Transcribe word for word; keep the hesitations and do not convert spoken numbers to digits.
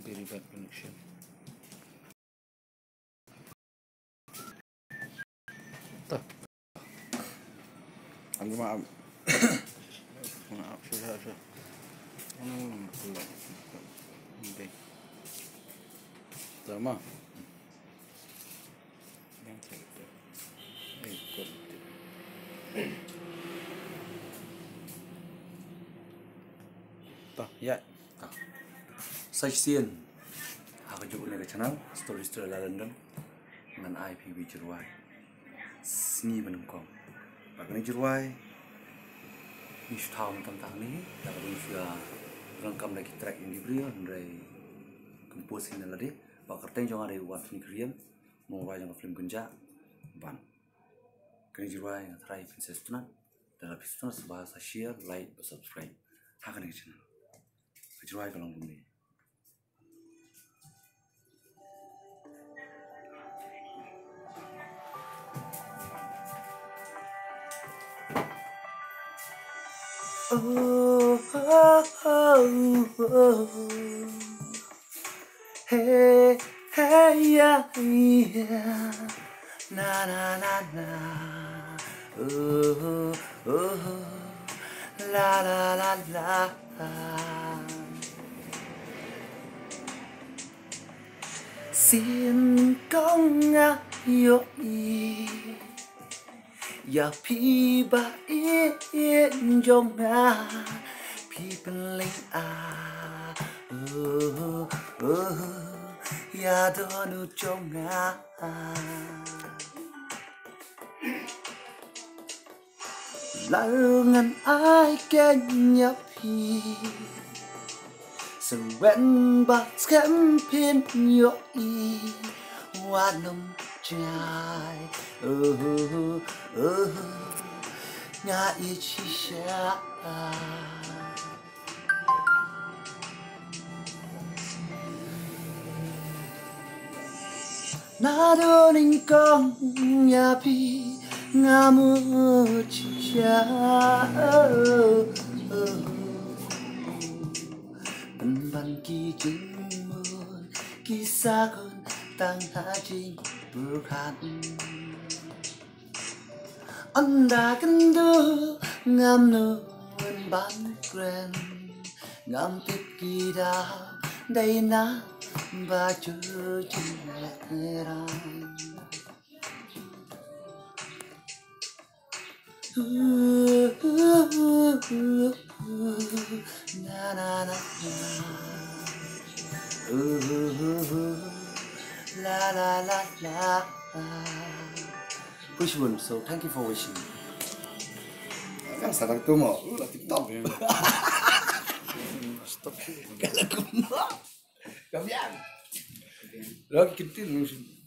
Very bad connection. Tah. Ang ma. Mana apa sih, sih? Ano lang pula. Okay. Tama. Yang saya itu. Eh, kau itu. Tah, ya. Tah. Sa shisien ha kajuh kane ka channel Story Story Lallendong, ngan ai phi iwei i jingrwai. Sngi ba nyngkong. Bad kane ka jingrwai ngi shu thaw mynta mynta hangne, da kaba ngi shu ïa donkam da ki track ïa ki briew, hynrei compose hi na lade. Bad ka kyrteng jong nga dei u Anthony Kyriem, nongrwai jong ka film Kynjah. Bad kane ka jingrwai nga tharai phin sa sngewtynnat. Lada phi sngewtynnat, sngewbha sa share, like bad subscribe ha kane ka channel. Ka jingrwai ka long kumne. Oh, oh, oh, oh. Hey, hey, yeah, yeah. Na, na, na, na. Oh, oh, oh. La, la, la, la. Sien kong nga ïohi ïa phi ba ïeit jong nga, phi pynlyngngoh, oh, oh, ïa dohnud jong nga. Lada ngan ai kynja ïa phi, sa wan ba skhem phin ïohi wat nym jngai. Oh, oh, oh, nga ïeit shisha. Naduh nyngkong ïa phi nga mut shisha. Pynban ki jingmut ki sa khun tang ha jingpyrkhat. Ynda kynduh ngam nud ban kren, ngam tip ki daw dei na ba ju jingïarai. Na, na, na, na. La, la, la, la. Push one, so thank you for watching. Kan sa tang tu mo, u la TikTok. Stop. Kalau kumno. Kemudian. Lagi kecil musim.